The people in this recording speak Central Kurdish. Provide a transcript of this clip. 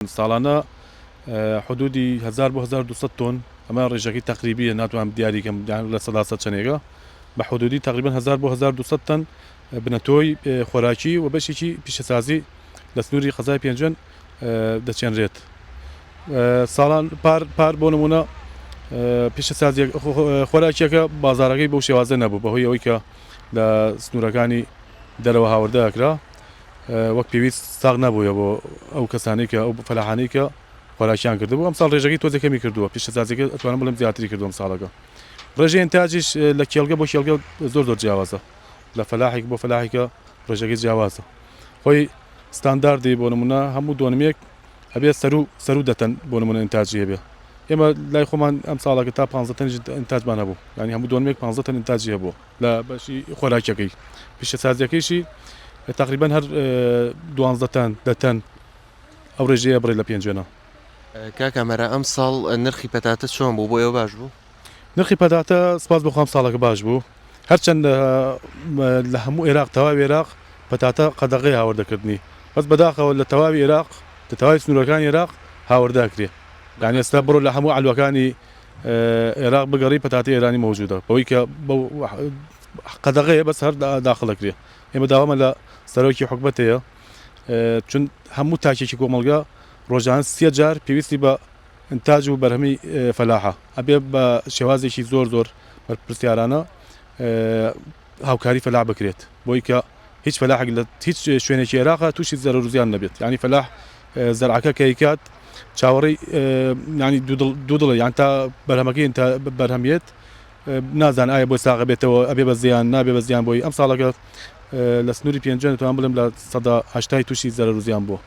ساڵانە حدودی 1000 بۆ 1200 تۆن، ئەمە ڕێژەکەی تەقریبیە، ناتوانم دیاری کەم 100% چەندێکە، بە حدودی تقریبا 1000 بۆ 1200 تەن بنەتۆی خۆراکی و بەشێکی پیشەسازی لە سنووری قەزای پێنجوێن دەچێنرێت. ساڵان پار پار بۆ نمونە پیشەسازی خۆراکیەکە بازارەکەی بەو شێوازە نەبوو، بەهۆی ئەوەی کە لە سنوورەکانی دەرەوە هاوردە ئەکرا، وەک پێویست ساغ نەبووە بۆ ئەو کەسانەی کە ئەو فەلاحانەی کە خۆراکیان کردبوو. ئەمساڵ ڕێژەکەی تۆزێ کەمی کردووە، پیشەسازیەکە ئەتوانم بڵێم زیاتری کردووە ئەم ساڵەکە. ڕێژەی ئینتاجیش لە کێڵگە بۆ کێڵگە زۆر زۆر جیاوازە، لە فەلاحێک بۆ فەلاحێکە ڕێژەکەی جیاوازە. خۆی ستانداردی بۆ نمونە هەموو دۆنمێک ئەبێ سەرو سەرو دە تەن بۆ نمونە ئینتاجی هەبێ. ئێمە لای خۆمان ئەم ساڵەکە تا 15 تەنیش ئینتاجمان هەبوو، یانی هەموو دۆنمێک 15 تەن ئینتاجی هەبوو. لە بەشی خۆراکیەکەی پیشەسازیەکەیشی تقریبا هەر 12 تەن 10 تەن ئەو ڕێژەیە بڕێ لە پێنجوێنە. کاک ئەمەرە ئەمساڵ نرخی پەتاتە چۆن بوو بۆ ئێوە باش بوو؟ نرخی پەتاتە سپاس بۆ خوا ئەم ساڵەکە باش بوو، هەرچەند لە هەموو ئێراق تەواوی ئێراق پەتاتە قەدەغەیە هاوردەکردنی، بەس بەداخەوە لە تەواوی ئێراق لە تەواوی سنوورەکانی ئێراق هاوردە ئەکرێ، یانی ئێستا بڕۆ لە هەموو عەلوەکانی ئێراق بگەڕی پەتاتەی ئێرانی مەوجودە، بەوەی کە بەو قەدەغەیە بەس هەر داخل ئەکرێ. ئێمە داوامان لە سەرۆکی حکومەت هەیە چون هەموو تاکێکی کۆمەڵگا ڕۆژانە سێ جار پێویستی بە ئینتاج و بەرهەمی فەلاحە، ئەبێ بە شێوازێکی زۆر زۆر بەرپرسیارانە هاوکاری فەلاح بکرێت بۆی کە هیچ فەلاحێک لە هیچ شوێنێکی عێراقا تووشی زەرەر و زیان نەبێت. یعنی فەلاح زەرعەکە کە ئەیکات چاوەڕێی یعنی دوو دڵە، یان تا بەرهەمەکەی تا بەرهەم یەت نازان ئایا بۆی ساغە بێتەوە ئەبێ بە زیان نابێ بە زیان بۆی. ئەم ساڵەکە لە سنووری پێنجوێن دەتوانم بڵێم 80% تووشی زەرەر و زیان بووە.